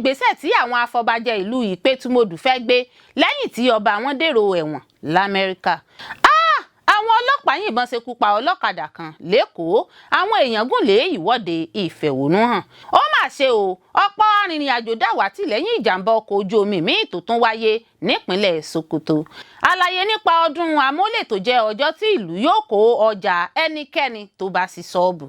Ìgbésẹ̀ tí àwọn afọbajẹ ìlú Ìpẹ́tùmọdù fẹ́ gbé lẹ́yìn tí ọba wọn dèrò ẹ̀wọ̀n l'Amẹ́ríkà. Ah! Àwọn ọlọ́pàá yìnbọn ṣekú pa ọlọ́kadà kan l'Ékòó, àwọn èèyàn gùn lé ìwọ́de ìfẹ̀hónúhàn. Ó mà ṣe o, ọ̀pọ̀ arìnrìn-àjò dàwátì lẹ́yìn ìjàmbá ọkọ̀ ojú omi míì tó tún wáyé nípínlẹ̀ Sokoto. Àlàyé nípa ọdún amólè tó jẹ́ ọjọ́ tí ìlú yóò kó ọjà ẹnikẹ́ni tó bá sí ṣọ́ọ̀bù.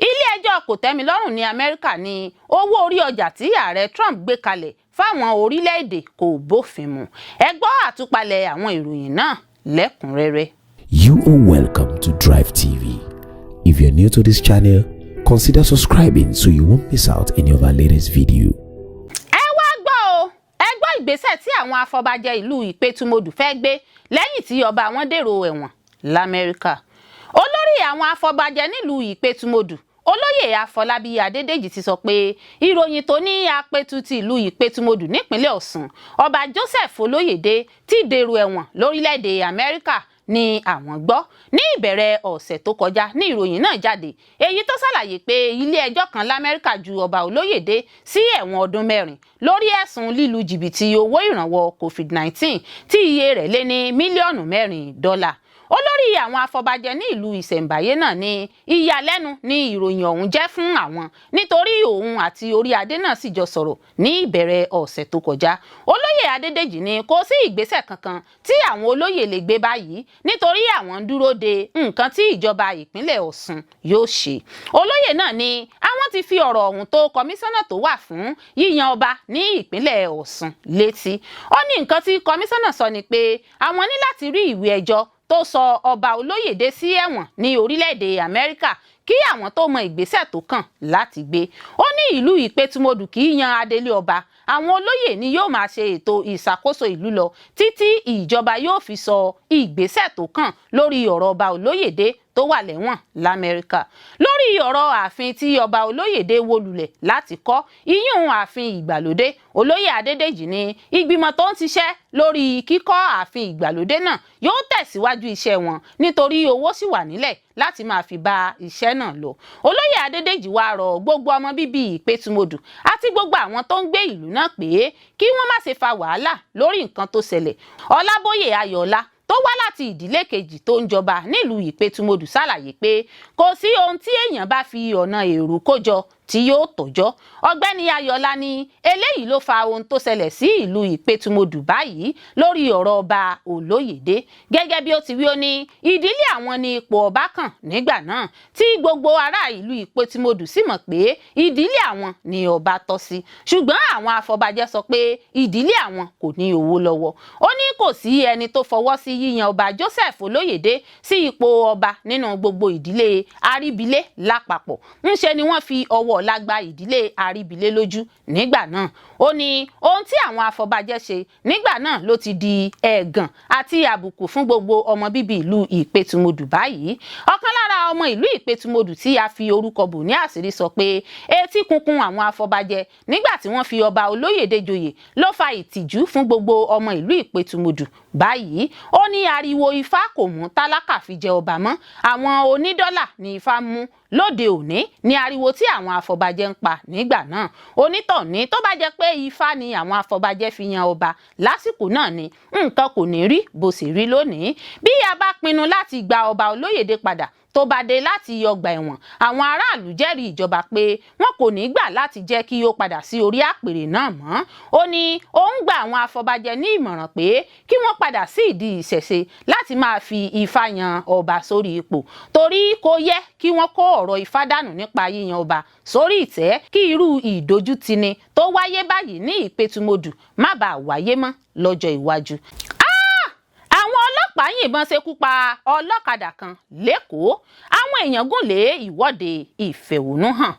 Ilé-ẹjọ́ kòtẹ́milọ́rùn ní Amẹ́ríkà ní owó orí ọjà tí ààrẹ Trump gbé kalẹ̀ fáwọn orílẹ̀-èdè kò bófin mu. Ẹ gbọ́ àtúpalẹ̀ àwọn ìròyìn náà lẹ́kùnrẹ́rẹ́. You are welcome to Drive TV. If you're new to this channel, consider subscribing so you won't miss out any of our latest video. Ẹ wá gbọ́ o, ẹ gbọ́ ìgbésẹ̀ tí àwọn afọbajẹ ìlú Ìpẹ́tùmọdù fẹ́ gbé lẹ́yìn tí ọba wọn dèrò ẹ̀wọ̀n l'Amẹ́ríkà. Olórí àwọn afọbajẹ nílùú Ìpẹ́tùmọdù, Olóyè Àfọlábí Adédèjì, ti sọ pé ìròyìn tó ní Apẹ̀tù ti ìlú Ìpẹ́tùmọdù nípínlẹ̀ Ọ̀ṣun, Ọba Joseph Olóyèdè, ti dèrò ẹ̀wọ̀n lórílẹ̀‐èdè Amẹ́ríkà ni àwọn gbọ́ ní ìbẹ̀rẹ̀ ọ̀sẹ̀ tó kọjá ní ìròyìn náà jáde, èyí tó ṣàlàyé pé ilé ẹjọ́ kan l'Amẹ́ríkà ju Ọba Olóyèdè sí ẹ̀wọ̀n ọdún 4 lórí ẹ̀sùn lílu jìbìtì owó ìrànwọ́ COVID-19 tí iye rẹ̀ lé ní mílíọ̀nù 4 dọ́là. Olórí àwọn afọbajẹ ní ìlú ìṣẹ̀ǹbáyé náà ní ìyàlẹ́nu ní ìròyìn ọ̀hún jẹ́ fún àwọn, nítorí òun àti orí adé náà sì jọ sọ̀rọ̀ ní ìbẹ̀rẹ̀ ọ̀sẹ̀ tó kọjá. Olóyè Adédèjì ní kò sí ìgbésẹ̀ kankan tí àwọn olóyè lè gbé báyìí, nítorí àwọn ń dúró de nǹkan tí ìjọba ìpínlẹ̀ Ọ̀ṣun yóò ṣe. Olóyè náà ní àwọn ti fi ọ̀rọ̀ ọ̀hún tó kọmíṣánná tó wà fún yíyan ọba ní ìpínlẹ̀ Ọ̀ṣun létí. Ó ní nǹkan tí kọmíṣánná sọ ni pé àwọn ní láti rí ìwé ẹjọ́ tó sọ Ọba Olóyèdè sí ẹ̀wọ̀n ní orílẹ̀-èdè Amẹ́ríkà kí àwọn tó mọ ìgbésẹ̀ tó kàn láti gbé. Ó ní ìlú Ìpẹ́tùmọdù kì í yan adelé ọba, àwọn olóyè ni yóò máa ṣe ètò ìṣàkóso ìlú lọ títí ìjọba yóò fi sọ ìgbésẹ̀ tó kàn lórí ọ̀rọ̀ Ọba Olóyèdè tó wà lẹ́wọ̀n l'Amẹ́ríkà. Lórí ọ̀rọ̀ ààfin tí Ọba Olóyèdè wó lulẹ̀ láti kọ́, ìyún ààfin ìgbàlódé, Olóyè Adédèjì ní ìgbìmọ̀ tó ń ṣiṣẹ́ lórí kíkọ́ ààfin ìgbàlódé náà yóò tẹ̀síwájú iṣẹ́ wọn, nítorí owó sì wà nílẹ̀ láti máa fi bá iṣẹ́ náà lọ. Olóyè Adédèjì wá rọ gbogbo ọmọ bíbí Ìpẹ́tùmọdù àti gbogbo àwọn tó ń gbé ìlú náà pé kí wọ́n má ṣe fa wàhálà lórí nǹkan tó ṣẹlẹ̀. Ọlábóyè Ayọ̀ọ́lá tó wá láti ìdílé kejì tó ń jọba nílùú Ìpẹ́tùmọdù ṣàlàyé pé kò sí ohun tí èèyàn bá fi ọ̀nà èrú kó jọ tí yóò tọ́jọ́. Ọ̀gbẹ́ni Ayọ̀ọ́lá ní eléyìí ló fa ohun tó ṣẹlẹ̀ sí ìlú Ìpẹ́tùmọdù báyìí lórí ọ̀rọ̀ Ọba Olóyèdè. Gẹ́gẹ́ bí ó ti wí, ó ní ìdílé àwọn ní ipò ọba kàn nígbà náà, tí gbogbo ará ìlú Ìpẹ́tùmọdù sì mọ̀ pé ìdílé àwọn ní ọba tọ́ sí, ṣùgbọ́n àwọn afọbajẹ sọ pé ìdílé àwọn kò ní owó lọ́wọ́. Ó ní kò sí ẹni tó fọwọ́ sí yíyan Ọba Joseph Olóyèdè sí ipò ọba nínú gbogbo ìdílé Àríbílé lápapọ̀, ńṣe ni wọ́n fi ọwọ́ ọlá gba ìdílé Àríbílé lójú nígbà náà. Ó ní ohun tí àwọn afọbajẹ ṣe nígbà náà ló ti di ẹ̀gàn àti àbùkù fún gbogbo ọmọ bíbí ìlú Ìpẹ́tùmọdù báyìí. Ọ̀kan lára ọmọ ìlú Ìpẹ́tùmọdù tí a fi orúkọ bò ní àṣírí sọ pé etí kunkun àwọn afọbajẹ nígbà tí wọ́n fi Ọba Olóyèdè joyè ló fa ìtìjú fún gbogbo ọmọ ìlú Ìpẹ́tùmọdù báyìí. Ó ní ariwo Ifá kò mú tálákà fi jẹ ọba mọ́, àwọn onídọ́là ní Ifá mú lóde òní ní ariwo tí àwọn afọbajẹ ń pa nígbà náà. Onítọ̀ní tó bá jẹ́ pé Ifá ni àwọn afọbajẹ fi yan ọba lásìkò náà ni, nǹkan kò ní rí bó sì rí lónìí. Bí a bá pinnu láti gba Ọba Olóyèdè padà tó bá dé láti ọgbà ẹ̀wọ̀n, àwọn aráàlú jẹ́rìí ìjọba pé wọn kò ní gbà láti jẹ́ kí ó padà sí orí àpèrè náà mọ́. Ó ní òun gba àwọn afọbajẹ ní ìmọ̀ràn pé kí wọ́n padà sí ìdí ìṣẹ̀ṣe láti máa fi Ifá yan ọba sórí ipò, torí kò yẹ kí wọ́n kó ọ̀rọ̀ Ifá dànù nípa yíyan ọba sórí ìtẹ́, kí irú ìdójútini tó wáyé báyìí ní Ìpẹ́tùmọdù má bàa wáyé mọ́ lọ́jọ́ iwájú. Àwọn ọlọ́pàá yìnbọn ṣekú pa ọlọ́kadà kan l'Ékòó, àwọn èèyàn gùn lé ìwọ́de ìfẹ̀hónúhàn.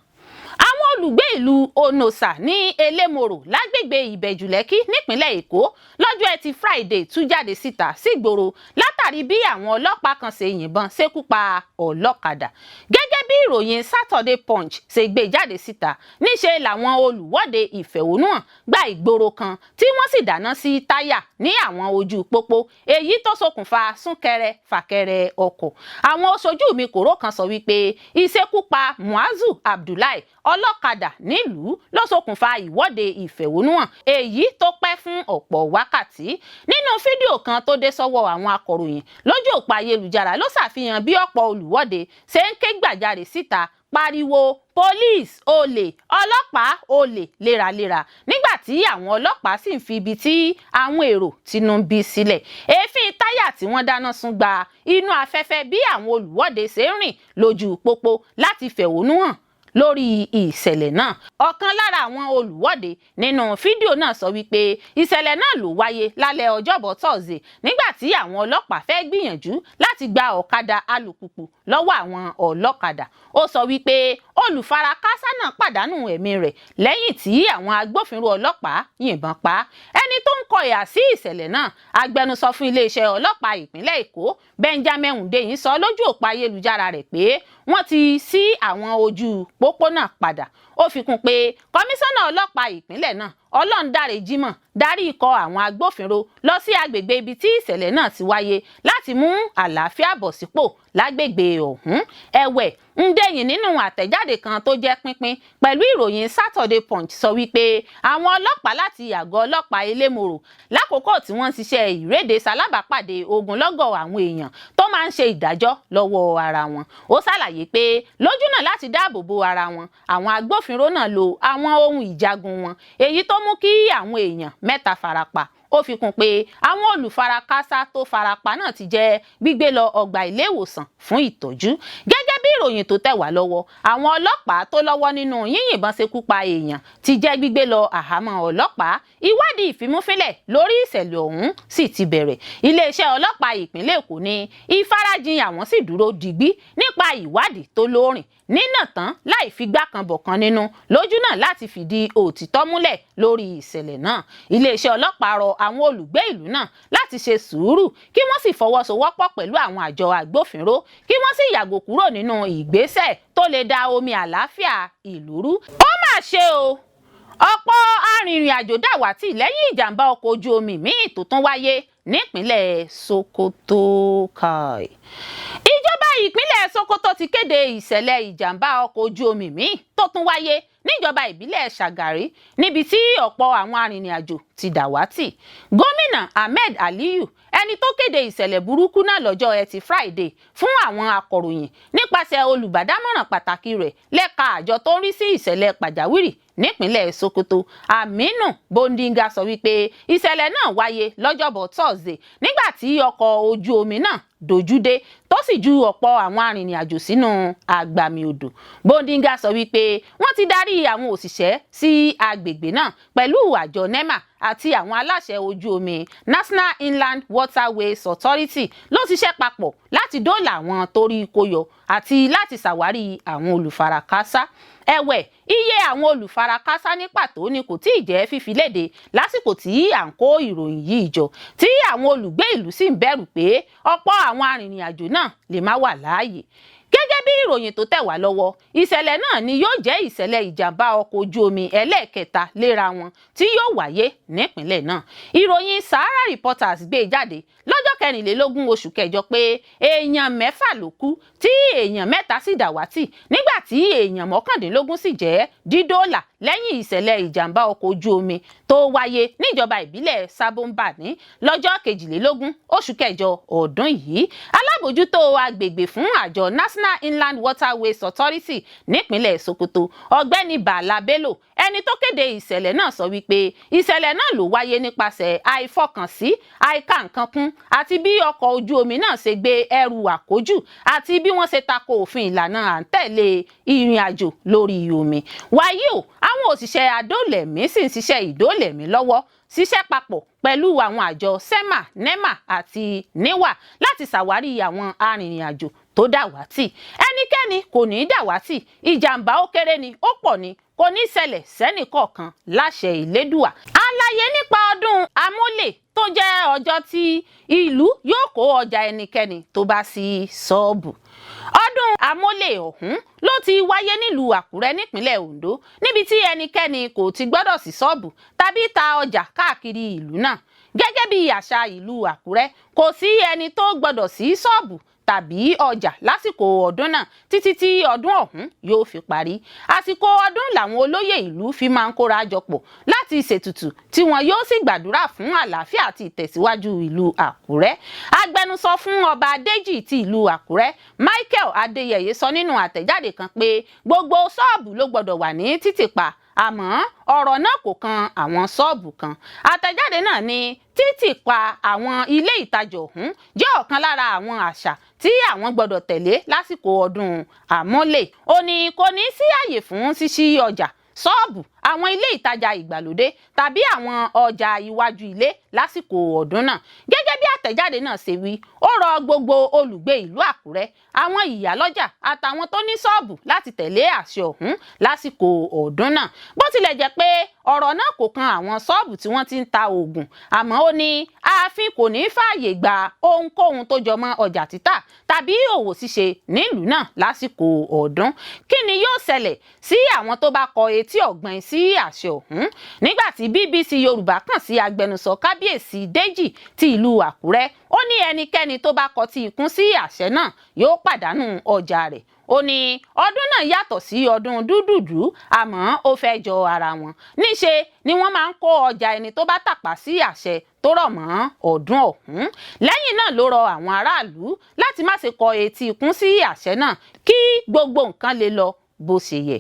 Àwọn olùgbé ìlú Onosa ní Elémorò lágbègbè Ìbẹ̀jú-Lẹ́kì nípínlẹ̀ Èkó lọ́jọ́ Ẹtì Friday tú jáde síta sígboro látàrí bí àwọn ọlọ́pàá kan ṣe yìnbọn ṣekú pa ọlọ́kadà. Gẹ́gẹ́ bí ìròyìn Saturday Punch ṣe gbé jáde síta, níṣe làwọn olùwọ́de ìfẹ̀hónúhàn gba ìgboro kan tí wọ́n sì dáná sí táyà ní àwọn ojú pópó, èyí tó ṣokùnfà súnkẹrẹ fàkẹrẹ ọkọ̀. Àwọn oṣojú mi kòró kan sọ wípé ìṣekúpa Muazu Abdullahi, ọlọ́kadà nílùú, ló ṣokùnfà ìwọ́de ìfẹ̀hónúhàn èyí tó pẹ́ fún ọ̀pọ̀ wákàtí. Nínú fídíò kan tó dé sọ́wọ́ àwọn akọ̀ròyìn lójú òpó ayélujára ló ṣàfihàn bí ọ̀pọ̀ olùwọ́de ṣe ń ké gbàjarè síta pariwo "Police olè, ọlọ́pàá olè" léraléra, nígbà tí àwọn ọlọ́pàá sì ń fi ibi tí àwọn èrò tínú ń bí sílẹ̀. Èéfín táyà tí wọ́n dáná sun gba inú afẹ́fẹ́ bí àwọn olùwọ́de ṣe ń rìn lójú pópó láti fẹ̀hónú hàn lórí ìṣẹ̀lẹ̀ náà. Ọ̀kan lára àwọn olùwọ́de nínú fídíò náà sọ wípé ìṣẹ̀lẹ̀ náà ló wáyé lálẹ́ Ọjọ́bọ̀ Tọ́sídẹ̀ẹ́, nígbà tí àwọn ọlọ́pàá fẹ́ gbìyànjú láti gba ọ̀kadà alùpùpù lọ́wọ́ àwọn ọlọ́kadà. Ó sọ wípé olùfarakásá náà pàdánù ẹ̀mí rẹ̀ lẹ́yìn tí àwọn agbófinró ọlọ́pàá yìnbọn pa á. Ẹni tó ń kọ ìhà sí ìṣẹ̀lẹ̀ náà, agbẹnusọ fún iléeṣẹ́ ọlọ́pàá ìpínlẹ̀ Èkó, Benjamin Hundeyin, sọ lójú òpó ayélujára rẹ̀ pé wọ́n ti ṣí àwọn ojú pópó náà padà. Ó fi kún pé kọmíṣánná ọlọ́pàá ìpínlẹ̀ náà, Ọlọ́ndáre Jimoh, darí ikọ̀ àwọn agbófinró lọ sí agbègbè ibi tí ìṣẹ̀lẹ̀ náà ti wáyé láti mú àlàáfíà bọ̀ sípò lágbègbè ọ̀hún. Ẹ̀wẹ̀, Hundeyin nínú àtẹ̀jáde kan tó jẹ́ pínpín pẹ̀lú ìròyìn Saturday Punch sọ wípé àwọn ọlọ́pàá láti àgọ́ ọlọ́pàá Elémòrò, lákòókò tí wọ́n ń ṣiṣẹ́ ìréde, ṣalábàápàdé ogunlọ́gọ̀ àwọn èèyàn tó máa ń ṣe ìdájọ́ lọ́wọ́ ara wọn. Ó ṣàlàyé pé lójúnà láti dáàbò bo ara wọn, àwọn agbófinró náà lo àwọn ohun ìjagun wọn, èyí tó mú kí àwọn èèyàn mẹ́ta farapa. Ó fi kún pé àwọn olùfarakásá tó farapa náà ti jẹ́ gbígbé lọ ọgbà ilé ìwòsàn fún ìtọ́jú. Gẹ́gẹ́ bí ìròyìn tó tẹ̀ wá lọ́wọ́, àwọn ọlọ́pàá tó lọ́wọ́ nínú yíyìnbọn ṣekú pa èèyàn ti jẹ́ gbígbé lọ àhámọ́ ọlọ́pàá. Ìwádìí ìfimúfínlẹ̀ lórí ìṣẹ̀lẹ̀ ọ̀hún sì ti bẹ̀rẹ̀. Iléeṣẹ́ ọlọ́pàá ìpínlẹ̀ Èkó ní ìfarajìn àwọn sì dúró digbí nípa ìwádìí tó lóòrìn nínà tán, láì figbá kan bọ̀ kan nínú, lójú náà láti fìdí òtítọ́ múlẹ̀ lórí ìṣẹ̀lẹ̀ náà. Iléeṣẹ́ ọlọ́pàá rọ àwọn olùgbé ìlú náà láti ṣe sùúrù, kí wọ́n sì fọwọ́sowọ́pọ̀ pẹ̀lú àwọn àjọ agbófinró, kí wọ́n sì yàgò kúrò nínú ìgbésẹ̀ tó lè da omi àlàáfíà ìlú rú. Ó mà ṣe o, ọ̀pọ̀ arìnrìn-àjò dàwátì lẹ́yìn ìjàmbá ọkọ̀ ojú omi míì tó tún wáyé nípínlẹ̀ Sokoto. Kai, ìjọba ìpínlẹ̀ Sokoto ti kéde ìṣẹ̀lẹ̀ ìjàmbá ọkọ̀ ojú omi míì tó tún wáyé níjọba ìbílẹ̀ Ṣàgàrí, níbi tí ọ̀pọ̀ àwọn arìnrìn-àjò ti dàwátì. Gómìnà Ahmed Aliyu, ẹni tó kéde ìṣẹ̀lẹ̀ burúkú náà lọ́jọ́ Ẹtì Friday fún àwọn akọ̀ròyìn nípasẹ̀ olùbádámọ̀ràn pàtàkì rẹ̀ lẹ́ka àjọ tó ń rí sí ìṣẹ̀lẹ̀ pàjáwìrì nípínlẹ̀ Sokoto, Aminu Bondinga, sọ wípé ìṣẹ̀lẹ̀ náà wáyé lọ́jọ́bọ̀ Thursday, nígbà tí ọkọ̀ ojú omi náà dojúdé tó sì ju ọ̀pọ̀ àwọn arìnrìn-àjò sínú agbami odò. Bondinga sọ wípé wọ́n ti darí àwọn òṣìṣẹ́ sí agbègbè náà pẹ̀lú àjọ NEMA àti àwọn aláṣẹ ojú omi. National Inland Waterways Authority ló ṣiṣẹ́ papọ̀ láti dóòlà àwọn tó rí kó yọ àti láti ṣàwárí àwọn olùfarakásá. Ẹ̀wẹ̀, iye àwọn olùfarakásá ní pàtó ni kò tíì jẹ́ fífi léde lásìkò tí à ń kó ìròyìn yìí jọ, tí àwọn olùgbé ìlú sì ń bẹ̀rù pé ọ̀pọ̀ àwọn arìnrìn-àjò náà lè má wà láàyè. Gẹ́gẹ́ bí ìròyìn tó tẹ̀ wá lọ́wọ́, ìṣẹ̀lẹ̀ náà ni yóò jẹ́ ìṣẹ̀lẹ̀ ìjàmbá ọkọ̀ ojú omi ẹlẹ́ẹ̀kẹta léra wọn tí yóò wáyé nípìnlẹ̀ náà. Ìròyìn Sahara Reporters gbé jáde lọ́jọ́ 24 oṣù kẹjọ pé èèyàn 6 ló kú, tí èèyàn 3 sì dàwátì, nígbà tí èèyàn 19 sì jẹ́ dídóòlà lẹ́yìn ìṣẹ̀lẹ̀ ìjàmbá ọkọ̀ ojú omi tó wáyé níjọba ìbílẹ̀ Sabon-Barni lọ́jọ́ 22 oṣù kẹjọ ọdún yìí. Alábòjútó agbègbè fún àjọ National Inland Waterways Authority nípínlẹ̀ Sokoto, Ọ̀gbẹ́ni Bala Bello, ẹni tó kéde ìṣẹ̀lẹ̀ náà, sọ wípé ìṣẹ̀lẹ̀ náà ló wáyé nípasẹ̀ àìfọkànsí, àìka nǹkan kún, àti bí ọkọ̀ ojú omi náà ṣe gbé ẹrù àkójù, àti bí wọ́n ṣe tako òfin ìlànà à ń tẹ̀lé ìrìn àjò lórí omi. Wàyí o, àwọn òṣìṣẹ́ adóòlẹ̀mí sì ń ṣiṣẹ́ ìdóòlẹ̀mí lọ́wọ́, ṣiṣẹ́ papọ̀ pẹ̀lú àwọn àjọ SEMA, NEMA àti NIWA láti ṣàwárí àwọn arìnrìn-àjò tó dàwátì. Ẹnikẹ́ni kò ní í dàwátì. Ìjàmbá, ó kéré ni, ó pọ̀ ni, kò ní ṣẹlẹ̀ sẹ́nìkọ̀ọ̀kan láṣẹ Ìlédùà. Àlàyé nípa ọdún Amólè, tó jẹ́ ọjọ́ tí ìlú yóò kó ọjà ẹnikẹ́ni tó bá sí ṣọ́ọ̀bù. Ọdún Amólè ọ̀hún ló ti wáyé nílùú Àkúrẹ́ nípínlẹ̀ Ondo, níbi tí ẹnikẹ́ni kò ti gbọ́dọ̀ sí ṣọ́ọ̀bù tàbí ta ọjà káàkiri ìlú náà. Gẹ́gẹ́ bí àṣà ìlú Àkúrẹ́, kò sí ẹni tó gbọ́dọ̀ sí ṣọ́ọ̀bù tàbí ọjà lásìkò ọdún náà títí tí ọdún ọ̀hún yóò fi parí. Àsìkò ọdún làwọn olóyè ìlú fi máa ń kóra jọ pọ̀ láti ṣètùtù, tí wọn yóò sì gbàdúrà fún àlàáfíà àti ìtẹ̀síwájú ìlú Àkúrẹ́. Agbẹnusọ fún Ọba Adéjì ti ìlú Àkúrẹ́, Michael Adéyẹyẹ, sọ nínú àtẹ̀jáde kan pé gbogbo ṣọ́ọ̀bù ló gbọ́dọ̀ wà ní títì pa, àmọ́ ọ̀rọ̀ náà kò kan àwọn ṣọ́ọ̀bù kan. Àtẹ̀jáde náà ní títì pa àwọn ilé ìtajà ọ̀hún jẹ́ ọ̀kan lára àwọn àṣà tí àwọn gbọ́dọ̀ tẹ̀lé lásìkò ọdún Àmọ́lé. Ó ní kò ní sí àyè fún ṣíṣí ọjà, ṣọ́ọ̀bù, àwọn ilé ìtajà ìgbàlódé tàbí àwọn ọjà iwájú ilé lásìkò ọdún náà. Gẹ́gẹ́ bí àtẹ̀jáde náà ṣe wí, ó rọ gbogbo olùgbé ìlú Àkúrẹ́, àwọn ìyálọ́jà àtàwọn tó ní ṣọ́ọ̀bù láti tẹ̀lé àṣẹ ọ̀hún lásìkò ọdún náà. Bó tilẹ̀ jẹ́ pé ọ̀rọ̀ náà kò kan àwọn ṣọ́ọ̀bù tí wọ́n ti ń ta oògùn, àmọ́ ó ní ààfin kò ní fààyè gba ohunkóhun tó jọmọ́ ọjà títà tàbí òwò ṣíṣe nílùú náà lásìkò ọdún. Kí ni yóò ṣẹlẹ̀ sí àwọn tó bá kọ etí ọ̀gbìn sí àṣẹ ọ̀hún? Nígbà tí BBC Yorùbá kàn sí agbẹnusọ Kábíyèsí Déjì ti ìlú Àkúrẹ́, ó ní ẹnikẹ́ni tó bá kọtí ikún sí àṣẹ náà yóò pàdánù ọjà rẹ̀. Ó ní ọdún náà yàtọ̀ sí ọdún dúdùdú, àmọ́ ó fẹ́ jọ ara wọn. Níṣe ni wọ́n máa ń kó ọjà ẹni tó bá tàpá sí àṣẹ tó rọ̀ mọ́ ọdún ọ̀hún. Lẹ́yìn náà ló rọ àwọn aráàlú láti má ṣe kọ etí ikún sí àṣẹ náà kí gbogbo nǹkan lè lọ bó ṣe yẹ.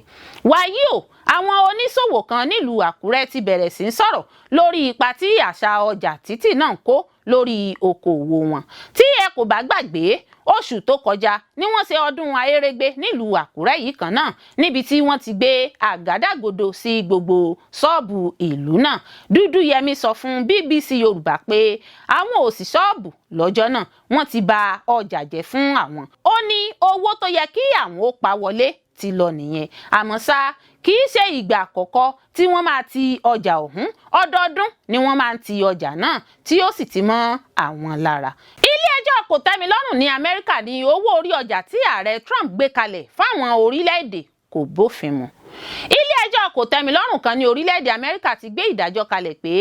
Wàyí o, àwọn oníṣòwò kan nílùú Àkúrẹ́ ti bẹ̀rẹ̀ sí í sọ̀rọ̀ lórí ipa tí àṣà ọjà títì náà ń kó lórí okòòwò wọn. Tí ẹ kò bá gbàgbé, oṣù tó kọjá ni wọ́n ṣe ọdún Ayérégbé nílùú Àkúrẹ́ yìí kan náà, níbi tí wọ́n ti gbé àgádágodo sí gbogbo ṣọ́ọ̀bù ìlú náà. Dúdúyẹmí sọ fún BBC Yorùbá pé àwọn ò sí ṣọ́ọ̀bù lọ́jọ́ náà, wọ́n ti bà ọjà jẹ́ fún àwọn. Ó ní owó tó yẹ kí àwọn ó pa wọlé ti lọ nìyẹn. Àmọ́ ṣá, kì í ṣe ìgbà àkọ́kọ́ tí wọ́n máa ti ọjà ọ̀hún. Ọdọọdún ni wọ́n máa ń ti ọjà náà, tí ó sì ti mọ́ àwọn lára. Ilé-ẹjọ́ Kòtẹ́milọ́rùn ní Amẹ́ríkà ní owó orí ọjà tí ààrẹ Trump gbé kalẹ̀ fáwọn orílẹ̀-èdè kò bófin mu. Ilé-ẹjọ́ Kòtẹ́milọ́rùn kan ní orílẹ̀-èdè Amẹ́ríkà ti gbé ìdájọ́ kalẹ̀ pé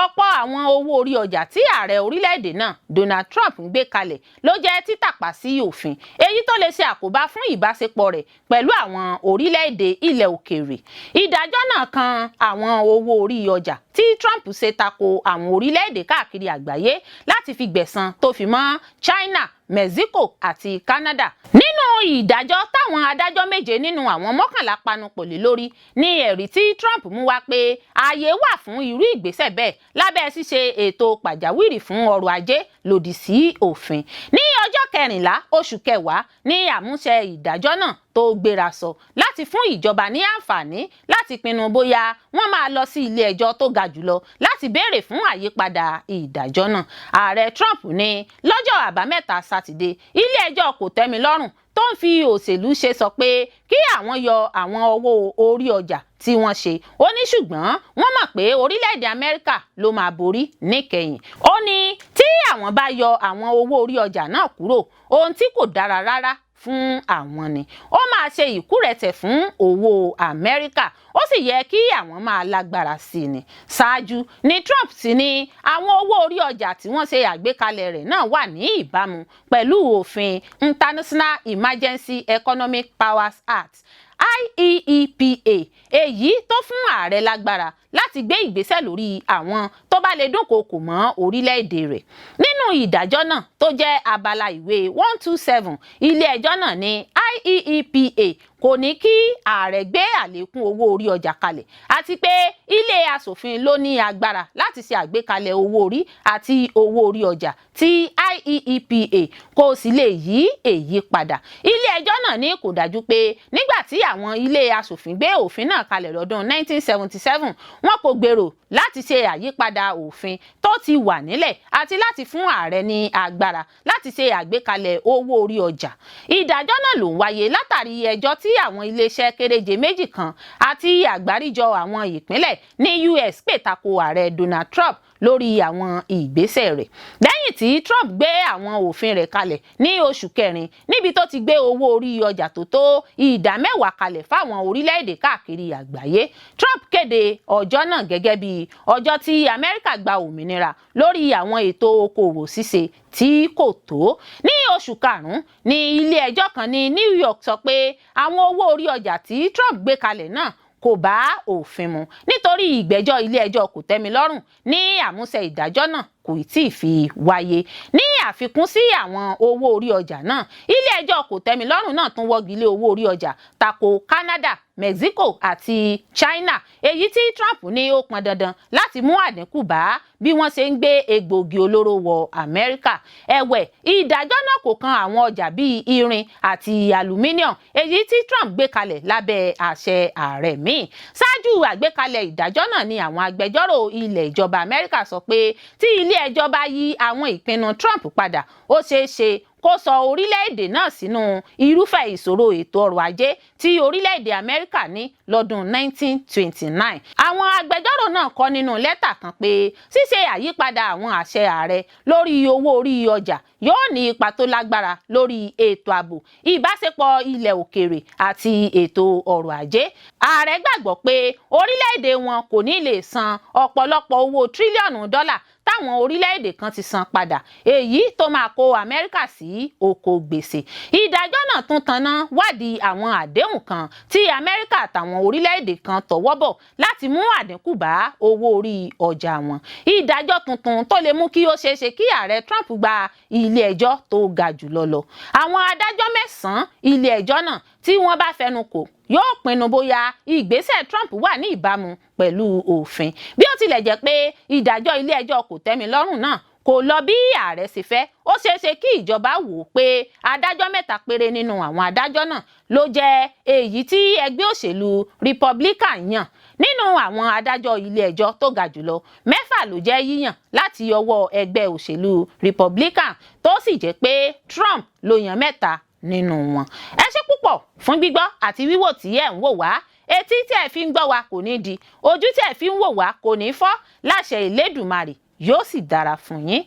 ọ̀pọ̀ àwọn owó orí ọjà tí ààrẹ orílẹ̀-èdè náà, Donald Trump, ń gbé kalẹ̀ ló jẹ́ títàpá sí òfin, èyí tó lè ṣe àkóbá fún ìbáṣepọ̀ rẹ̀ pẹ̀lú àwọn orílẹ̀-èdè ilẹ̀ òkèèrè. Ìdájọ́ náà kan àwọn owó orí ọjà tí Trump ṣe tako àwọn orílẹ̀-èdè káàkiri àgbáyé láti fi gbẹ̀san, tó fi mọ́ China, Mexico àti Canada. Nínú ìdájọ́ táwọn adájọ́ méje nínú àwọn 11 panupọ̀ lé lórí ní ẹ̀rí tí Trump mú wá pé ààyè wà fún irú ìgbésẹ̀ bẹ́ẹ̀ lábẹ́ ṣíṣe ètò pàjáwìrì fún ọrọ̀ ajé lòdì sí òfin. Ní ọjọ́ 14 oṣù kẹwàá ní àmúṣẹ ìdájọ́ náà tó gbéra sọ láti fún ìjọba ní àǹfààní láti pinnu bóyá wọ́n máa lọ sí ilé ẹjọ́ tó ga jùlọ láti béèrè fún àyípadà ìdájọ́ náà. Ààrẹ Trump ní lọ́jọ́ Àbámẹ́ta Sátidé, ilé ẹjọ́ Kòtẹ́milọ́rùn tó ń fi òṣèlú ṣe sọ pé kí àwọn yọ àwọn owó orí ọjà tí wọ́n ṣe. Ó ní ṣùgbọ́n wọ́n mọ̀ pé orílẹ̀-èdè Amẹ́ríkà ló máa borí níkẹyìn. Ó ní tí àwọn bá yọ àwọn owó orí ọjà náà kúrò, ohun tí kò dára rárá fún àwọn ni. Ó máa ṣe ìkúrẹ̀tẹ̀ fún owó Amẹ́ríkà, ó sì yẹ kí àwọn máa lágbára sí i ni. Ṣáájú ni Trump ti ní àwọn owó orí ọjà tí wọ́n ṣe àgbékalẹ̀ rẹ̀ náà wà ní ìbámu pẹ̀lú òfin International Emergency Economic Powers Act, IEEPA, èyí tó fún ààrẹ lágbára láti gbé ìgbésẹ̀ lórí àwọn tó bá lè dúnkòokò mọ́ orílẹ̀-èdè rẹ̀. Nínú ìdájọ́ náà tó jẹ́ abala ìwé 127, ilé-ẹjọ́ náà ní IEEPA kò ní kí ààrẹ gbé àlékún owó orí ọjà kalẹ̀, àti pé ilé aṣòfin ló ní agbára láti ṣe àgbékalẹ̀ owó orí àti owó orí ọjà tí IEEPA kò sì lè yí èyí padà. Ilé ẹjọ́ náà ní kò dájú pé nígbà tí àwọn ilé aṣòfin gbé òfin náà kalẹ̀ lọ́dún 1977, wọn kò gbèrò láti ṣe àyípadà òfin tó ti wà nílẹ̀ àti láti fún ààrẹ ní agbára láti ṣe àgbékalẹ̀ owó orí ọjà. Ìdájọ́ náà ló ń wáyé látàrí ẹjọ́ tí àwọn iléeṣẹ́ kéréje méjì kan àti àgbáríjọ àwọn ìpínlẹ̀ ní US pè tako ààrẹ Donald Trump. lórí àwọn ìgbésẹ̀ rẹ̀. Lẹ́yìn tí Trump gbé àwọn òfin rẹ̀ kalẹ̀ ní oṣù kẹrin, níbi tó ti gbé owó orí ọjà tó tó 10% kalẹ̀ fáwọn orílẹ̀-èdè káàkiri àgbáyé, Trump kéde ọjọ́ náà gẹ́gẹ́ bí ọjọ́ tí Amẹ́ríkà gba òmìnira lórí àwọn ètò okòwò ṣíṣe tí kò tó. Ní oṣù karùn-ún ní ilé ẹjọ́ kan ní New York sọ pé àwọn owó orí ọjà tí Trump gbé kalẹ̀ náà kò bá òfin mu, nítorí ìgbẹ́jọ́ ilé ẹjọ́ kòtẹ́milọ́rùn ní àmúṣẹ ìdájọ́ náà kò tí ì fi wáyé. Ní àfikún sí àwọn owó orí ọjà náà, ilé ẹjọ́ kòtẹ́milọ́rùn náà tún wọ́gi lé owó orí ọjà tako Canada, Mexico àti China, èyí tí Trump ní ó pọn dandan láti mú àdínkù bá bí wọ́n ṣe ń gbé egbòogi olóró wọ Amẹ́ríkà. Ẹ̀wẹ̀, ìdájọ́ náà kò kan àwọn ọjà bíi irin àti aluminium, èyí tí Trump gbé kalẹ̀ lábẹ́ àṣẹ ààrẹ míì. Ṣáájú àgbékalẹ̀ ìdájọ́ náà ni àwọn agbẹjọ́rò ilẹ̀ ìjọba Amẹ́ríkà sọ pé tí ilé ẹjọ́ bá yí àwọn ìpinnu Trump padà, ó ṣeé ṣe kó sọ orílẹ̀-èdè náà sínú irúfẹ́ ìṣòro ètò ọrọ̀ ajé tí orílẹ̀-èdè Amẹ́ríkà ní lọ́dún 1929. Àwọn agbẹjọ́rò náà kọ nínú lẹ́tà kan pé ṣíṣe àyípadà àwọn àṣẹ ààrẹ lórí owó orí ọjà yóò ní ipa tó lágbára lórí ètò ààbò, ìbáṣepọ̀ ilẹ̀ òkèèrè àti ètò ọrọ̀ ajé. Ààrẹ gbàgbọ́ pé orílẹ̀-èdè wọn kò ní lè san ọ̀pọ̀lọpọ̀ owó tírílíọ̀nù dọ́là táwọn orílẹ̀-èdè kan ti san padà, èyí tó máa kó Amẹ́ríkà sí oko gbèsè. Ìdájọ́ náà tún tanná wádìí àwọn àdéhùn kan tí Amẹ́ríkà àtàwọn orílẹ̀-èdè kan tọwọ́ bọ̀ láti mú àdínkù bá owó orí ọjà wọn. Ìdájọ́ tuntun tó lè mú kí ó ṣeé ṣe kí ààrẹ Trump gba ilé ẹjọ́ tó ga jùlọ lọ. Àwọn adájọ́ 9 ilé ẹjọ́ náà tí wọ́n bá fẹnu kò yóò pinnu bóyá ìgbésẹ̀ Trump wà ní ìbámu pẹ̀lú òfin. Bí ó tilẹ̀ jẹ́ pé ìdájọ́ ilé ẹjọ́ kòtẹ́milọ́rùn náà kò lọ bí ààrẹ ṣe fẹ́, ó ṣeé ṣe kí ìjọba wò ó pé adájọ́ mẹ́ta péré nínú àwọn adájọ́ náà ló jẹ́ èyí tí ẹgbẹ́ òṣèlú Republican yàn. Nínú àwọn adájọ́ ilé ẹjọ́ tó ga jùlọ, 6 ló jẹ́ yíyàn láti ọwọ́ ẹgbẹ́ òṣèlú Republican, tó sì jẹ́ pé Trump ló yàn 3 nínú wọn. Ẹ ṣé púpọ̀ fún gbígbọ́ àti wíwò tí ẹ̀ ń wò wá. Etí tí ẹ fi ń gbọ́ wa kò ní di, ojú tí ẹ fi ń wò wá kò ní fọ́ láṣẹ Ìlédùmarè, yóò sì dára fún yín.